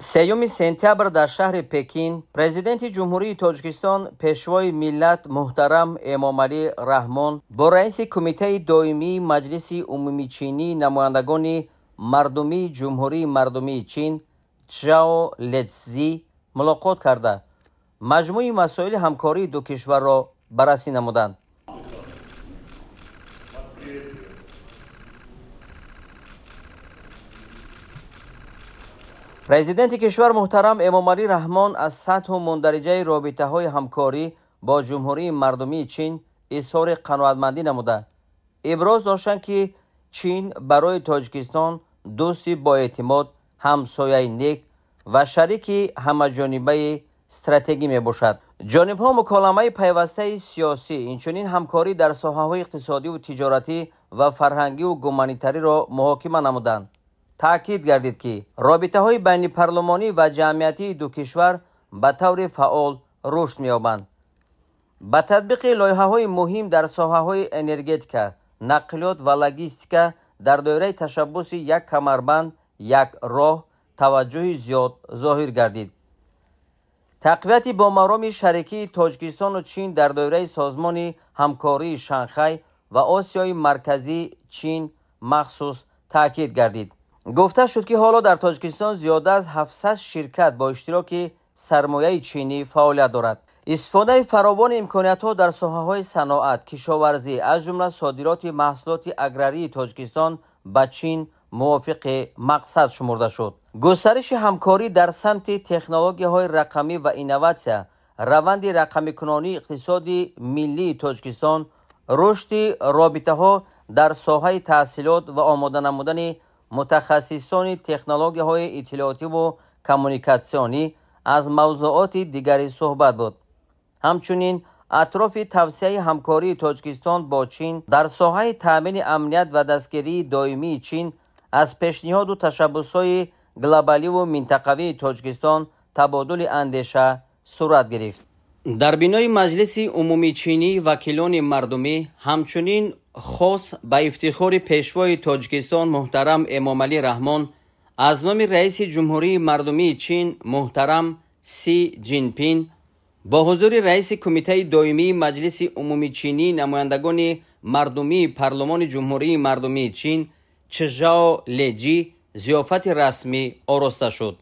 3 сентябр дар шаҳри Пекин Президенти Ҷумҳурии Тоҷикистон, Пешвои миллат муҳтарам Эмомалӣ Раҳмон бо раиси Кумитаи доимии Маҷлиси умумичинии намояндагони мардумии Ҷумҳурии Мардумии Чин Чжао Лецзи мулоқот карда, маҷмӯи масоили ҳамкории ду кишварро баррасӣ намуданд. Президенти кишвар муҳтарам Эмомалӣ Раҳмон аз сатҳу мундариҷаи робитаҳои ҳамкорӣ бо Ҷумҳурии Мардумии Чин изҳори қаноатмандӣ намуда, иброз доштанд, ки Чин барои Тоҷикистон дӯсти боэътимод, ҳамсояи нек ва шарики ҳамаҷонибаи стратегӣ мебошад. Ҷонибҳо муколамаи пайвастаи сиёсӣ, инчунин ҳамкорӣ дар соҳаҳои иқтисодиву тиҷоратӣ ва фарҳангиву гуманитариро муҳокима намуданд. Таъкид гардид, ки робитаҳои байнипарлумонӣ ва ҷамъиятии ду кишвар ба таври фаъол рушд меёбанд. Ба татбиқи лоиҳаҳои муҳим дар соҳаҳои энергетика, нақлиёт ва логистика дар доираи ташаббуси як камарбанд, як роҳ таваҷҷӯҳи зиёд зоҳир гардид. Тақвияти бомароми шарикии Тоҷикистону Чин дар доираи созмони ҳамкории Шанхай ва Осиёи Марказӣ Чин махсус таъкид гардид. Гуфта шуд, ки ҳоло дар Тоҷикистон зиёда аз 700 ширкат бо иштироки сармояи чинӣ фаъолият дорад. Истифодаи фаровони имкониятҳо дар соҳаҳои саноат, кишоварзӣ, аз ҷумла содироти маҳсулоти аграрии Тоҷикистон ба Чин мувофиқи мақсад шумурда шуд. Густариши ҳамкорӣ дар самти технологияҳои рақамӣ ва инноватсия, раванди рақамикунонии иқтисоди миллии Тоҷикистон, рушди робитаҳо дар соҳаи таҳсилот ва омода намудани мутахассисони технологияҳои иттилоотиву коммуникатсионӣ аз мавзӯоти дигари суҳбат буд. Ҳамчунин атрофи тавсияи ҳамкории Тоҷикистон бо Чин дар соҳаи таъмини амният ва дастгирии доимии Чин аз пешниҳоду ташаббусҳои глобаливу минтақавии Тоҷикистон табодули андеша сурат гирифт. Дар бинои Маҷлиси умумичинии вакилони мардумӣ ҳамчунин хос ба ифтихори Пешвои Тоҷикистон муҳтарам Эмомалӣ Раҳмон аз номи раиси Ҷумҳурии Мардумии Чин муҳтарам Си Ҷинпин бо ҳузури раиси Кумитаи доимии Маҷлиси умумичинии намояндагони мардумии Парлумони Ҷумҳурии Мардумии Чин Чжао Леҷи зиёфати расмӣ ороста шуд.